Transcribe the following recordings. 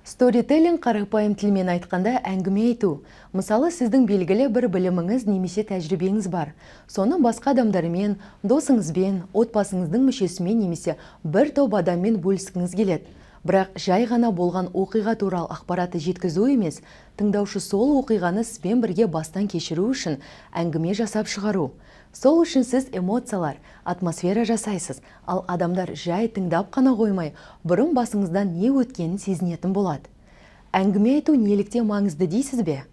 Сторителлинг қарапайым тілмен айтқанда, әңгіме айту. Мысалы, сіздің белгілі бір біліміңіз немесе тәжірибеңіз бар. Соны басқа адамдармен, досыңызбен, отбасыңыздың мүшесімен немесе бір топ адаммен бөліскіңіз келеді. Бірақ жай ғана болған оқиға туралы ақпаратты жеткізу емес, тыңдаушы сол оқиғаны сізбен бірге бастан кешіру үшін әңгіме жасап шығару. Сол үшін сіз эмоциялар, атмосфера жасайсыз, ал адамдар жай тыңдап қана қоймай, бұрын басыңыздан не өткенін сезінетін болады. Әңгіме айту неліктен маңызды дейсіз бе?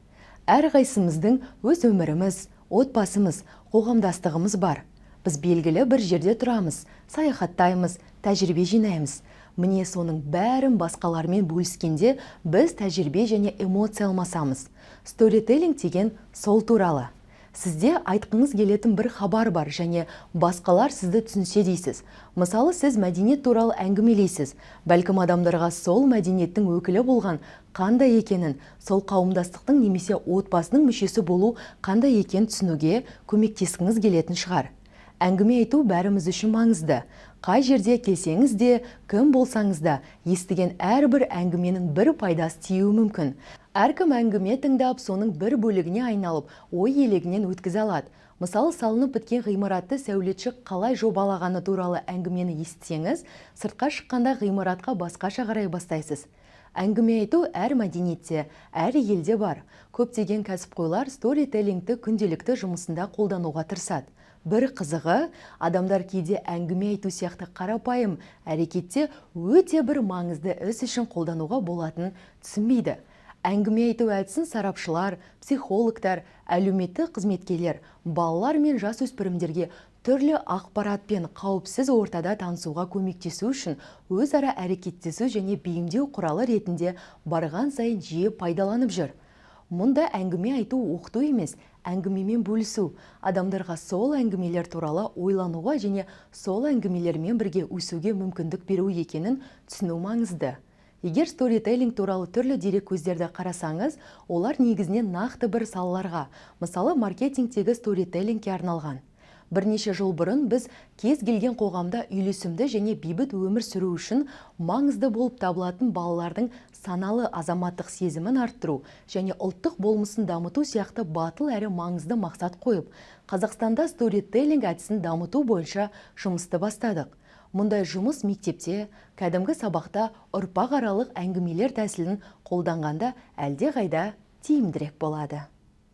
Әрқайсымыздың өз өміріміз, отбасымыз, қоғамдастығымыз бар. Біз белгілі бір жерде тұрамыз, саяхаттаймыз, тәжірибе жинаймыз. Міне, соның бәрін басқалармен бөліскенде, біз тәжірибе және эмоция алмасамыз. Сторителлинг деген сол туралы. Сізде айтқыңыз келетін бір хабар бар және басқалар сізді түсінсе дейсіз. Мысалы, сіз мәдениет туралы әңгімелейсіз. Бәлкім, адамдарға сол мәдениеттің өкілі болған қандай екенін, сол қауымдастықтың немесе отбасының мүшесі болу қандай екенін түсінуге көмектескіңіз келетін шығар. Әңгіме айту бәріміз үшін маңызды. Қай жерде келсеңіз де, кім болсаңыз да, естіген әрбір әңгіменің бір пайдасы тиюі мүмкін. Әркім әңгіме тыңдап, соның бір бөлігіне айналып, ой елегінен өткізе алады. Мысалы, салынып біткен ғимаратты сәулетші қалай жобалағаны туралы әңгімені естісеңіз, сыртқа шыққанда ғимаратқа басқаша қарай бастайсыз. Әңгіме айту әр мәдениетте, әр елде бар. Көптеген кәсіпқойлар сторителлингті күнделікті жұмысында қолдануға тырысады. Бір қызығы, адамдар кейде әңгіме айту сияқты қарапайым әрекетте өте бір маңызды іс үшін қолдануға болатынын түсінбейді. Әңгіме айту әдісін сарапшылар, психологтар, әлеуметтік қызметкерлер балалар мен жасөспірімдерге түрлі ақпаратпен қауіпсіз ортада танысуға көмектесу үшін өзара әрекеттесу және бейімдеу құралы ретінде барған сайын жиі пайдаланып жүр. Мұнда әңгіме айту оқыту емес, әңгімемен бөлісу, адамдарға сол әңгімелер туралы ойлануға және сол әңгімелермен бірге өсуге мүмкіндік беру екенін түсіну маңызды. Егер сторителлинг туралы түрлі дереккөздерді қарасаңыз, олар негізінен нақты бір салаларға, мысалы, маркетингтегі сторителлингке арналған. Бірнеше жыл бұрын біз кез келген қоғамда үйлесімді және бейбіт өмір сүру үшін маңызды болып табылатын балалардың саналы азаматтық сезімін арттыру және ұлттық болмысын дамыту сияқты батыл әрі маңызды мақсат қойып, Қазақстанда сторителлинг әдісін дамыту бойынша жұмысты бастадық. Мұндай жұмыс мектепте, кәдімгі сабақта ұрпақаралық әңгімелер тәсілін қолданғанда әлдеқайда тиімдірек болады.